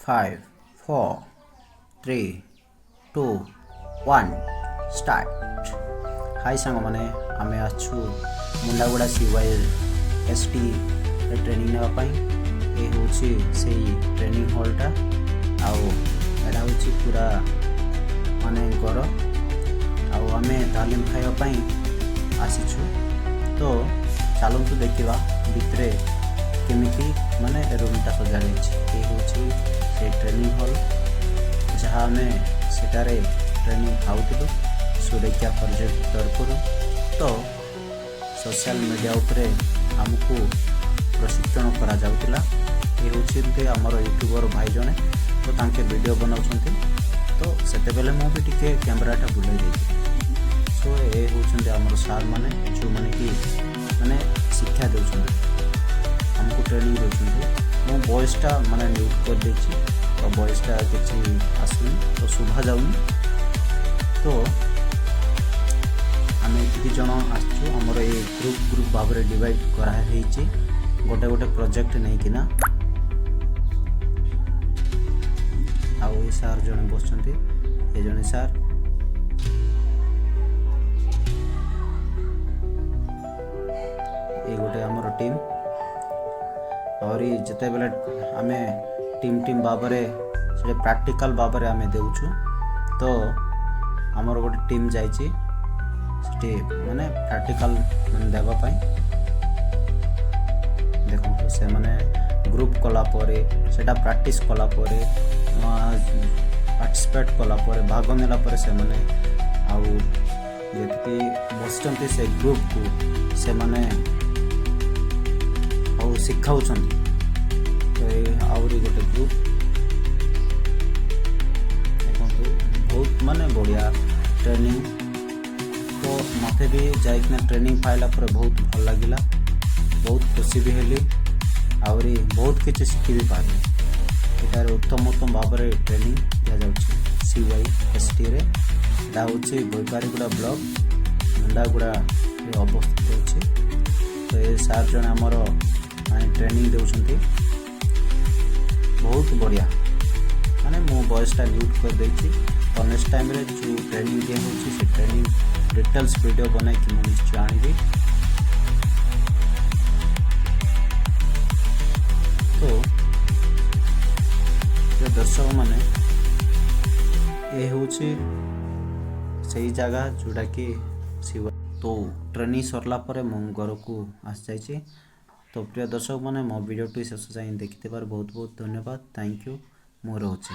5, 4, 3, 2, 1, start. High ସାଙ୍ଗମାନେ, ଆମେ ଆସିଛୁ ମୁଣ୍ଡାଗୁଡ଼ା CYST training ନେବା ପାଇଁ। ଏ ହେଉଛି ସେଇ ଟ୍ରେନିଂ ହଲ୍ଟା ଆଉ ଏଇଟା ହେଉଛି ପୁରା ମାନେ ଘର ଆଉ ଆମେ ତାଲିମ ଖାଇବା ପାଇଁ ଆସିଛୁ। ତ ଚାଲନ୍ତୁ ଦେଖିବା ଭିତରେ କେମିତି ମାନେ ରୁମ୍ଟା ସଜା ହେଇଛି। ଏ ହେଉଛି ସେ ଟ୍ରେନିଂ ହଲ୍, ଯାହା ଆମେ ସେଠାରେ ଟ୍ରେନିଂ ଖାଉଥିଲୁ ସୁରକ୍ଷା ପ୍ରୋଜେକ୍ଟ ତରଫରୁ। ତ ସୋସିଆଲ ମିଡ଼ିଆ ଉପରେ ଆମକୁ ପ୍ରଶିକ୍ଷଣ କରାଯାଉଥିଲା। ଏ ହେଉଛନ୍ତି ଆମର ୟୁଟ୍ୟୁବର ଭାଇ ଜଣେ, ତ ତାଙ୍କେ ଭିଡ଼ିଓ ବନାଉଛନ୍ତି। ତ ସେତେବେଳେ ମୁଁ ବି ଟିକେ କ୍ୟାମେରାଟା ବୁଲାଇ ଦେଇଥିଲି। ସୋ ଏ ହେଉଛନ୍ତି ଆମର ସାର୍ ମାନେ, ଯେଉଁମାନେ କି ମାନେ ଶିକ୍ଷା ଦେଉଛନ୍ତି, ଆମକୁ ଟ୍ରେନିଂ ଦେଉଛନ୍ତି। ମୁଁ ଭଏସ୍ଟା ମାନେ ମ୍ୟୁଟ୍ କରିଦେଇଛି, ତ ଭଏସ୍ଟା କିଛି ଆସୁନି, ତ ଶୁଭା ଯାଉନି। ତ ଆମେ ଏତିକି ଜଣ ଆସିଛୁ। ଆମର ଏଇ ଗ୍ରୁପ୍ ଗ୍ରୁପ୍ ଭାବରେ ଡିଭାଇଡ଼ କରାହେଇଛି ଗୋଟେ ଗୋଟେ ପ୍ରୋଜେକ୍ଟ ନେଇକିନା। ଆଉ ଏ ସାର୍ ଜଣେ ବସିଛନ୍ତି, ଏ ଜଣେ ସାର୍। ଏଇ ଗୋଟେ ଆମର ଟିମ୍। ଆହୁରି ଯେତେବେଳେ ଆମେ ଟିମ୍ ଟିମ୍ ଭାବରେ ସେଠି ପ୍ରାକ୍ଟିକାଲ ଭାବରେ ଆମେ ଦେଉଛୁ, ତ ଆମର ଗୋଟେ ଟିମ୍ ଯାଇଛି ସେଠି ମାନେ ପ୍ରାକ୍ଟିକାଲ ମାନେ ଦେବା ପାଇଁ। ଦେଖନ୍ତୁ, ସେମାନେ ଗ୍ରୁପ୍ କଲା ପରେ, ସେଇଟା ପ୍ରାକ୍ଟିସ୍ କଲା ପରେ, ପାର୍ଟିସିପେଟ୍ କଲା ପରେ, ଭାଗ ନେଲା ପରେ, ସେମାନେ ଆଉ ଯେତିକି ବସିଛନ୍ତି ସେ ଗ୍ରୁପକୁ ସେମାନେ ଆଉ ଶିଖାଉଛନ୍ତି। ତ ଏ ଆହୁରି ଗୋଟେ ଗ୍ରୁପ୍ ଦେଖନ୍ତୁ। ବହୁତ ମାନେ ବଢ଼ିଆ ଟ୍ରେନିଂ। ତ ମୋତେ ବି ଯାଇକିନା ଟ୍ରେନିଂ ପାଇଲା ପରେ ବହୁତ ଭଲ ଲାଗିଲା, ବହୁତ ଖୁସି ବି ହେଲି, ଆହୁରି ବହୁତ କିଛି ଶିଖି ବି ପାରିଲି। ଏଠାରେ ଉତ୍ତମ ଉତ୍ତମ ଭାବରେ ଟ୍ରେନିଂ ଦିଆଯାଉଛି CYSTରେ। ଏଇଟା ହେଉଛି ବୈପାରିଗୁଡ଼ା ବ୍ଲକ ମୁଣ୍ଡାଗୁଡ଼ାରେ ଅବସ୍ଥିତ ଅଛି। ତ ଏ ସାର୍ ଜଣେ ଆମର ମାନେ ଟ୍ରେନିଂ ଦେଉଛନ୍ତି, ବହୁତ ବଢ଼ିଆ। ମାନେ ମୁଁ ଭଏସ୍ଟା ମ୍ୟୁଟ୍ କରିଦେଇଛି। ତ ନେକ୍ସଟ ଟାଇମ୍ରେ ଯେଉଁ ଟ୍ରେନିଂ ଦିଆହେଉଛି, ସେ ଟ୍ରେନିଂ ଡିଟେଲ୍ସ ଭିଡ଼ିଓ ବନାଇକି ମୁଁ ନିଶ୍ଚୟ ଆଣିବି। ତ ଦର୍ଶକମାନେ, ଏ ହେଉଛି ସେଇ ଜାଗା ଯେଉଁଟାକି ଶିବ। ତ ଟ୍ରେନିଂ ସରିଲା ପରେ ମୁଁ ଘରକୁ ଆସିଯାଇଛି। ତ ପ୍ରିୟ ଦର୍ଶକମାନେ, ମୋ ଭିଡ଼ିଓଟି ଶେଷ ଯାଏଁ ଦେଖିଥିବାରୁ ବହୁତ ବହୁତ ଧନ୍ୟବାଦ। Thank you. ମୁଁ ରହୁଛି।